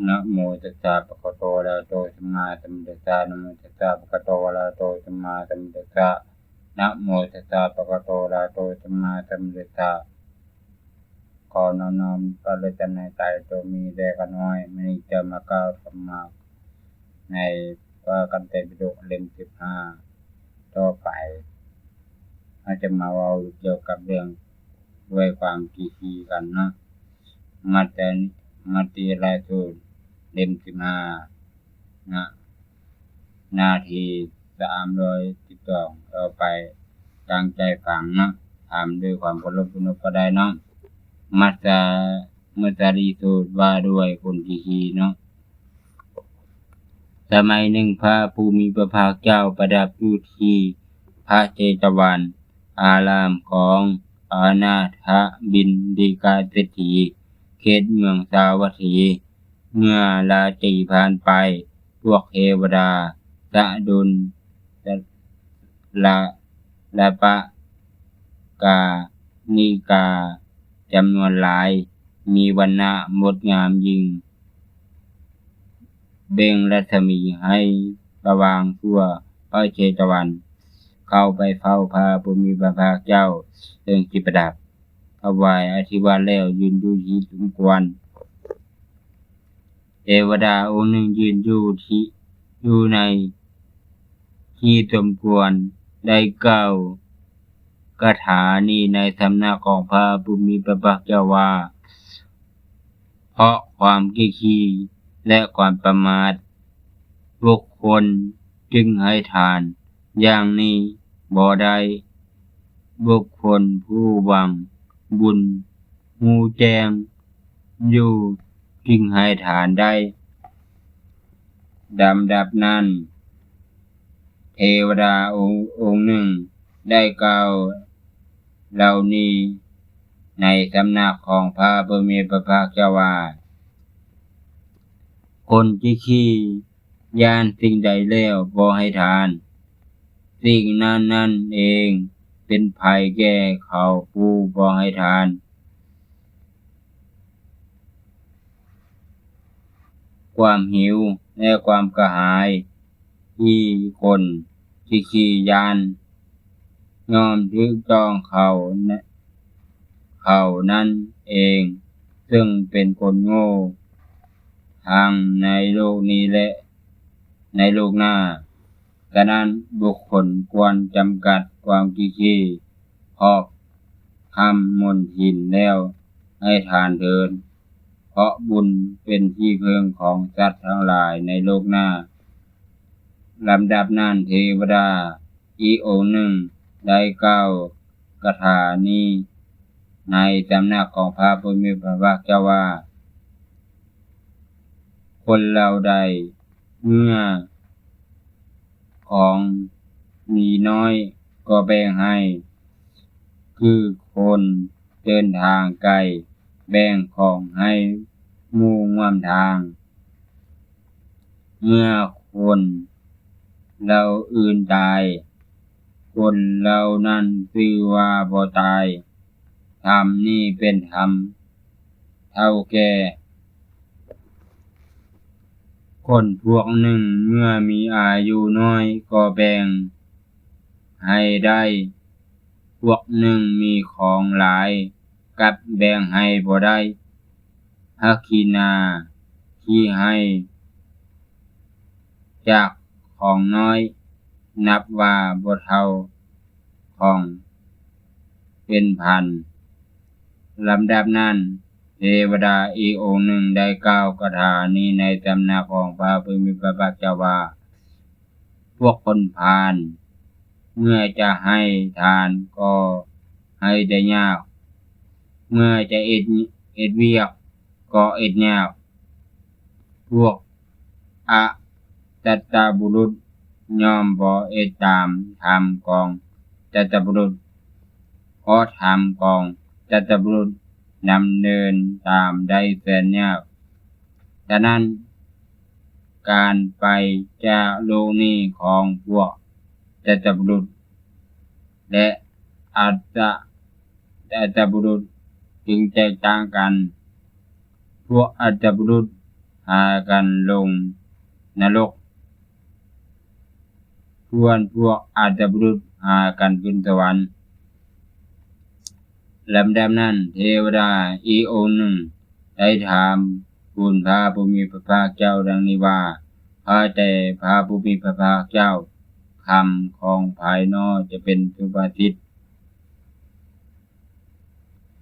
ນະໂມຕັດສະ ພະຄະວະໂຕ ອະລະຫະໂຕ ສຳມາສຳພຸດທັດສະ ນະໂມຕັດສະ ພະຄະວະໂຕ ອະລະຫະໂຕ ສຳມາສຳພຸດທັດສະ ນະໂມຕັດສະ ພະຄະວະໂຕ ອະລະຫະໂຕ ສຳມາສຳພຸດທັດສະ. ຂໍນ້ອມນຳພະລັດຕະນະໄຕ ໂຕມີແດ່ຂ້ານ້ອຍ ມື້ນີ້ຈະມາກ່າວທຳມະໃນພະໄຕປິດົກເຫຼັ້ມສິບຫ້າຕໍ່ໄປ. ເຮົາຈະມາເວົ້າກ່ຽວກັບເລື່ອງດ້ວຍຄວາມຄິດດີກັນເນາະ. ມັດຕະ ມັດຕິລາສູດເຫຼັ້ມສິບຫ້ານະ ໜ້າທີສາມຮ້ອຍສິບສອງ ເອົາໄປຕັ້ງໃຈຟັງເນາະ. ຖາມດ້ວຍຄວາມເຄົາລົບເນາະ ກໍໄດ້ເນາະ. ມັດຕະ ມັດຕະລີສູດ ວ່າດ້ວຍຄົນຂີ້ຂີ້ເນາະ. ສະໄໝໜຶ່ງ ພະຜູ້ມີພະພາກເຈົ້າປະດັບຢູ່ທີ່ພະເຈຕະວັນອາລາມຂອງອະນາຖະບິນດິກະເສດຖີ ເຂດເມືອງສາວັດຖີ. ເມື່ອລາຕີຜ່ານໄປ, ພວກເທວະດາສະດົນ ລະ ລະປະການິກາຈຳນວນຫຼາຍ ມີວັນນະງົດງາມຍິ່ງ ເປັ່ງລັດສະໝີໃຫ້ສະຫວ່າງທົ່ວພະເຈຕະວັນ, ເຂົ້າໄປເຝົ້າພະຜູ້ມີພະພາກເຈົ້າເຊິ່ງຊິປະດັບ, ຖວາຍອະທິວາດແລ້ວ ຢືນຢູ່ທີ່ສົມຄວນ. ເທວະດາອົງໜຶ່ງຢືນຢູ່ທີ່ ຢູ່ໃນທີ່ສົມຄວນ ໄດ້ກ່າວກະຖານີ້ໃນສຳນັກຂອງພະຜູ້ມີພະພາກເຈົ້າວ່າ, ເພາະຄວາມຂີ້ຂີ້ ແລະ ຄວາມປະໝາດ, ບຸກຄົນຈຶ່ງໃຫ້ທານຢ່າງນີ້ບໍ່ໄດ້. ບຸກຄົນຜູ້ຫວັງບຸນ ຮູ້ແຈ້ງຢູ່ຈຶ່ງໃຫ້ທານໄດ້. ລຳດັບນັ້ນ ເທວະດາອົງ ອົງໜຶ່ງໄດ້ກ່າວເຫຼົ່ານີ້ໃນສຳນັກຂອງພະຜູ້ມີພະພາກເຈົ້າວ່າ, ຄົນຂີ້ຂີ້ ຢ້ານສິ່ງໃດແລ້ວບໍ່ໃຫ້ທານ, ສິ່ງນັ້ນນັ້ນເອງເປັນໄພແກ່ເຂົາຜູ້ບໍ່ໃຫ້ທານ. ຄວາມຫິວ ແລະ ຄວາມກະຫາຍທີ່ຄົນຂີ້ຂີ້ຢ້ານ ຍ່ອມຖືກຕ້ອງເຂົາ ເຂົານັ້ນເອງ ເຊິ່ງເປັນຄົນໂງ່ທັງໃນໂລກນີ້ ແລະ ໃນໂລກໜ້າ. ສະນັ້ນ, ບຸກຄົນຄວນຈຳກັດຄວາມຂີ້ຂີ້, ເພາະຄ້ຳມົນທິນແລ້ວໃຫ້ທານເທີນ, ເພາະບຸນເປັນທີ່ເພິ່ງຂອງສັດທັງຫຼາຍໃນໂລກໜ້າ. ລຳດັບນັ້ນ ເທວະດາອີກອົງໜຶ່ງໄດ້ກ່າວກະຖານີ້ໃນສຳນັກຂອງພະຜູ້ມີພະພາກເຈົ້າວ່າ, ຄົນເຫຼົ່າໃດເມື່ອຂອງມີນ້ອຍກໍແບ່ງໃຫ້, ຄືຄົນເດີນທາງໄກແບ່ງຂອງໃຫ້ໝູ່ຮ່ວມທາງ. ເມື່ອຄົນເຫຼົ່າອື່ນຕາຍ, ຄົນເຫຼົ່ານັ້ນຊື່ວ່າບໍ່ຕາຍ. ທຳນີ້ເປັນທຳເຖົ້າແກ່. ຄົນພວກໜຶ່ງເມື່ອມີອາຍຸນ້ອຍກໍແບ່ງໃຫ້ໄດ້, ພວກໜຶ່ງມີຂອງຫຼາຍກັບແບ່ງໃຫ້ບໍ່ໄດ້. ພະຄີນາທີ່ໃຫ້ຈາກຂອງນ້ອຍ ນັບວ່າບໍ່ເທົ່າຂອງເປັນພັນ. ລຳດັບນັ້ນ ເທວະດາອີກອົງໜຶ່ງໄດ້ກ່າວກະຖານີ້ໃນສຳນັກຂອງພະຜູ້ມີພະພາກເຈົ້າວ່າ, ພວກຄົນພານເມື່ອຈະໃຫ້ທານກໍໃຫ້ໄດ້ຍາກ, ເມື່ອຈະເຮັດ ເຮັດວຽກກໍເຮັດຍາກ. ພວກອະສັດຕະບຸລຸດຍ່ອມບໍ່ເຮັດຕາມທຳຂອງສັດຕະບຸລຸດ, ເພາະທຳຂອງສັດຕະບຸລຸດດຳເນີນຕາມໄດ້ແສນຍາກ. ສະນັ້ນ, ການໄປຈາກໂລກນີ້ຂອງພວກສັດຕະບຸລຸດ ແລະ ອະຕະ ອະຕະບຸລຸດຈຶ່ງແຕກຕ່າງກັນ. ພວກອະຕະບຸລຸດ ພາກັນລົງນະລົກ, ສ່ວນພວກອາດຕະບຸລຸດພາກັນຂຶ້ນສະຫວັນ. ລຳດັບນັ້ນ ເທວະດາອີກອົງໜຶ່ງໄດ້ຖາມທູນພະຜູ້ມີພະພາກເຈົ້າດັ່ງນີ້ວ່າ, ຂ້າແຕ່ພະຜູ້ມີພະພາກເຈົ້າ, ຄຳຂອງໃຜນໍຈະເປັນສຸພາສິດ?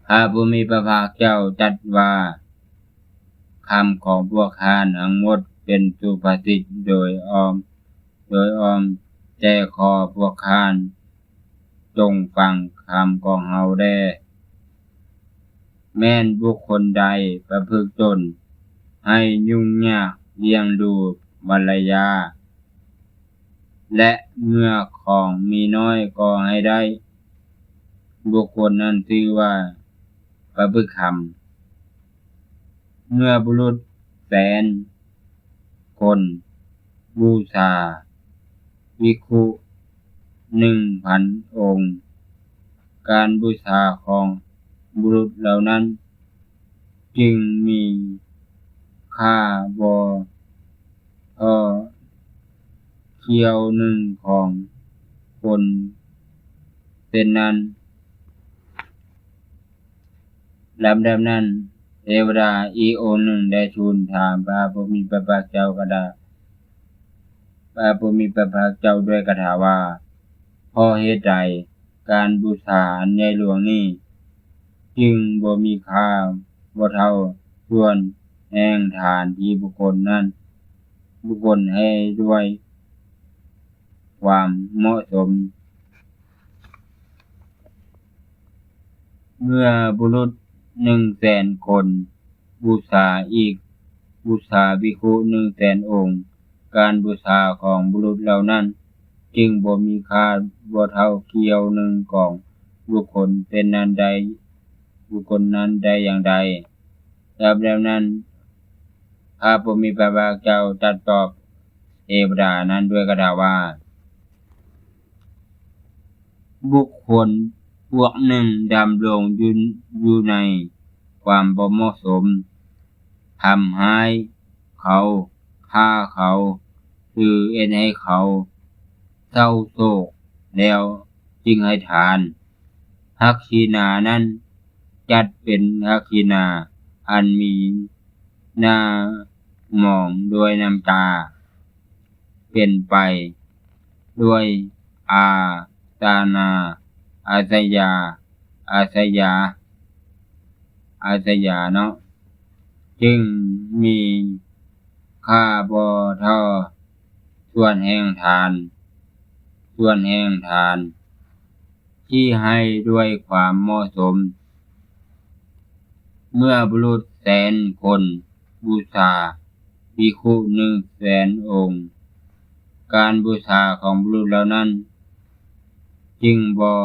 ພະຜູ້ມີພະພາກເຈົ້າຕັດວ່າ, ຄຳຂອງພວກທ່ານທັງໝົດເປັນສຸພາສິດໂດຍອ້ອມ, ໂດຍອ້ອມ, ແຕ່ຂໍພວກທ່ານຈົ່ງຟັງຄຳຂອງເຮົາແດ່. ແມ່ນບຸກຄົນໃດປະພຶດຕົນໃຫ້ຫຍຸ້ງຍາກລ້ຽງດູພັນລະຍາ ແລະ ເມື່ອຂອງມີນ້ອຍກໍໃຫ້ໄດ້, ບຸກຄົນນັ້ນຊື່ວ່າປະພຶດຄຳ. ເມື່ອບຸລຸດແສນຄົນບູຊາພິກຂຸໜຶ່ງພັນອົງ, ການບູຊາຂອງບຸລຸດເຫຼົ່ານັ້ນຈຶ່ງມີຄ່າບໍ່ທໍ່ຂຽວໜຶ່ງຂອງຄົນເຊັ່ນນັ້ນ. ລຳດັບນັ້ນ ເທວະດາອີກອົງໜຶ່ງໄດ້ທູນຖາມພະຜູ້ມີພະພາກເຈົ້າກະດາ, ພະຜູ້ມີພະພາກເຈົ້າດ້ວຍຄາຖາວ່າ, ເພາະເຫດໃດການບູຊາອັນໃຫຍ່ຫຼວງນີ້ຈຶ່ງບໍ່ມີຄ່າບໍ່ເທົ່າສ່ວນແຫ່ງທານທີ່ບຸກຄົນນັ້ນ, ບຸກຄົນໃຫ້ດ້ວຍ ຄວາມເໝາະສົມ. ເມື່ອບຸລຸດໜຶ່ງແສນຄົນບູຊາອີກ, ບູຊາພິກຂຸໜຶ່ງແສນອົງ, ການບູຊາຂອງບຸລຸດເຫຼົ່ານັ້ນຈຶ່ງບໍ່ມີຄ່າບໍ່ເທົ່າຂຽວໜຶ່ງຂອງບຸກຄົນເຊັ່ນນັ້ນໄດ້, ບຸກຄົນນັ້ນໄດ້ຢ່າງໃດ. ລຳດັບນັ້ນ ພະຜູ້ມີພະພາກເຈົ້າຕັດຕອບເທວະດານັ້ນດ້ວຍຄາຖາວ່າ, ບຸກຄົນພວກໜຶ່ງດຳລົງຢູ່, ຢູ່ໃນຄວາມບໍ່ເໝາະສົມ, ທຳຮ້າຍເຂົາ, ຂ້າເຂົາ, ຫຼື ເຮັດໃຫ້ເຂົາເສົ້າໂສກແລ້ວຈຶ່ງໃຫ້ທານ. ທັກຂິນານັ້ນຈັດເປັນທັກຂິນາອັນມີໜ້າໝອງດ້ວຍນ້ຳຕາ, ເຕັມໄປດ້ວຍອາສະນາອາສະຢາ, ອາສະຢາ, ອາສະຢາເນາະ, ຈຶ່ງມີຄ່າບໍ່ເທົ່າສ່ວນແຫ່ງທານ, ສ່ວນແຫ່ງທານ ທີ່ໃຫ້ດ້ວຍຄວາມເໝາະສົມ. ເມື່ອບຸລຸດແສນຄົນບູຊາພິກຂຸໜຶ່ງແສນອົງ, ການບູຊາຂອງບຸລຸດເຫຼົ່ານັ້ນຈຶ່ງບໍ່,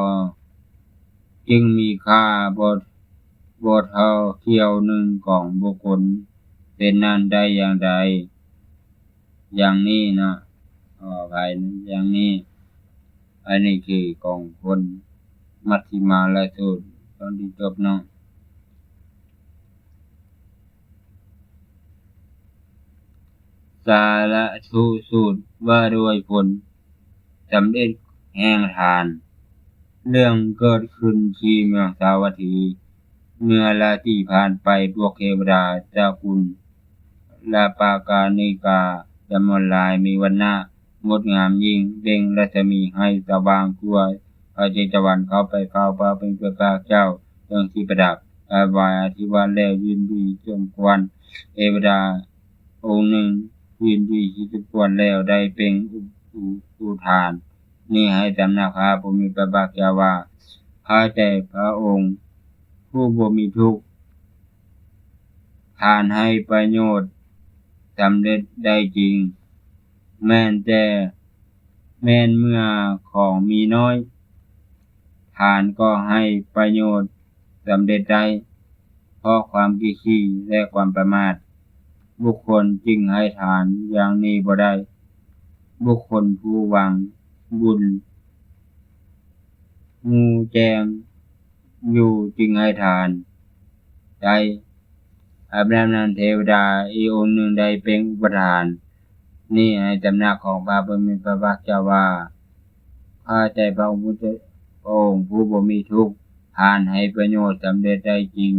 ຈຶ່ງມີຄ່າບໍ່, ບໍ່ເທົ່າຂຽວໜຶ່ງຂອງບຸກຄົນເຊັ່ນນັ້ນໄດ້ຢ່າງໃດ. ຢ່າງນີ້ເນາະ, ຂໍອະໄພ, ຢ່າງນີ້. ອັນນີ້ຄືຂອງຄົນມັດທິມາລະສູດ ຕອນທີ່ຈົບເນາະ. ສາລະທຸສູດ ວ່າດ້ວຍຜົນສຳເລັດແຫ່ງທານ. ເລື່ອງເກີດຂຶ້ນທີ່ເມືອງສາວັດຖີ. ເມື່ອຫຼາຍປີຜ່ານໄປ, ພວກເທວະດາຈາກກຸນ ລາປາການິກາ ຈຳນວນຫຼາຍ ມີວັນນະງົດງາມຍິ່ງເປັ່ງ ລັດສະໝີໃຫ້ສະຫວ່າງທົ່ວພະເຈຕະວັນ ເຂົ້າໄປເຝົ້າພະຜູ້ມີພະພາກເຈົ້າເຄື່ອງທີ່ປະດັບ ຖວາຍອາທິວາດແລ້ວ ຍິນດີສົມຄວນ. ເທວະດາອົງໜຶ່ງ ຍິນດີທີ່ສົມຄວນແລ້ວ ໄດ້ເປັ່ງອຸ, ອຸ, ອຸທານນີ້ໃຫ້ຕຳໜັກພະຜູ້ມີພະພາກເຈົ້າວ່າ, ຂ້າແຕ່ພະອົງຜູ້ບໍ່ມີທຸກ ທ່ານໃຫ້ປະໂຫຍດສຳເລັດໄດ້ຈິງ, ແມ່ນແຕ່, ແມ່ນເມື່ອຂອງມີນ້ອຍ, ທ່ານກໍໃຫ້ປະໂຫຍດສຳເລັດໄດ້, ເພາະຄວາມຂີ້ຂີ້ ແລະ ຄວາມປະໝາດ, ບຸກຄົນຈຶ່ງໃຫ້ທານຢ່າງນີ້ບໍ່ໄດ້. ບຸກຄົນຜູ້ຫວັງບຸນ ຮູ້ແຈ້ງຢູ່ຈຶ່ງໃຫ້ທານໄດ້, ອາບນ້ຳນັ້ນ ເທວະດາອີກອົງໜຶ່ງໄດ້ເປັ່ງອຸປະທານນີ້ໃຫ້ຕຳໜັກຂອງພະຜູ້ມີພະພາກເຈົ້າວ່າ ຂ້າແຕ່ພະອົງ ພະອົງຜູ້ບໍ່ມີທຸກ ທ່ານໃຫ້ປະໂຫຍດສຳເລັດໄດ້ຈິງ.